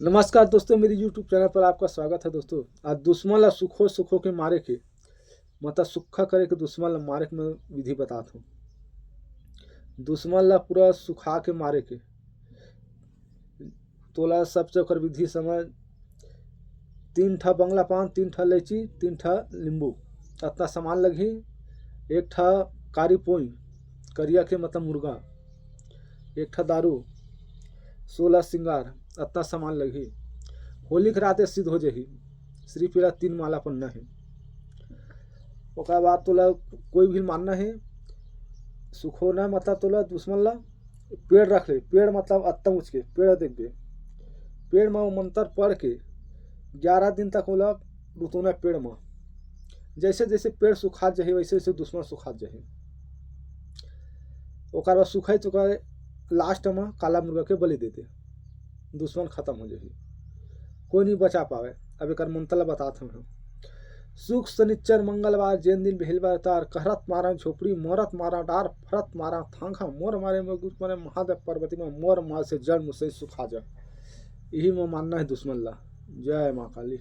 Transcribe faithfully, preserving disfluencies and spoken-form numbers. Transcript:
नमस्कार दोस्तों, मेरी YouTube channel पर आपका स्वागत है। दोस्तों, आज दुश्मन ला सुखो सुखो के मारे के, मतलब सुक्खा करे के दुश्मन ला मारे के मैं विधि बतात हूँ। दुश्मन ला पूरा सुखा के मारे के। तोला सबसे ओकर विधि समझ। तीन ठा बंगला पान, तीन ठा इलायची, तीन ठा नींबू, अतना सामान लगही। एक ठा कारी पोई, करिया के मतलब मुर्गा, एक ठा दारू, सोलह सिंगार, अतना सामान लगही। होली के राते सिद्ध हो जाही। सिर्फ एला तीन माला पन्ना हे। ओकर बाद तोला कोई भी मानना हे, सुखोना मतलब तोला दुश्मन ला पेड़ रख ले। पेड़ मतलब अत्ता ऊँच के पेड़ देखबे, पेड़ म वो मंत्र पढ़ के ग्यारह दिन तक ओला रुतोना पेड़ म। जैसे जैसे पेड़ सुखात जाही, वैसे वैसे दुश्मन सुखात जाही। ओकर बाद सुखाई चुका लास्ट म काला मुर्गा के बलि दे दे, दुश्मन खत्म हो जाही, कोई नहीं बचा पावे। अब एकर मंत्र ला बतात हूँ। सुख, शनिचर, मंगलवार, जेन दिन बेहलवार तार, कहरत मारा झोपड़ी, मोरत मारा डार, फरत मारा थांखा, मोर मारे में गुट मारे महादेव पार्वती में, मोर मार से जड़ मुसई सुखा जा। यही में मानना है दुश्मन ला। जय माँ काली।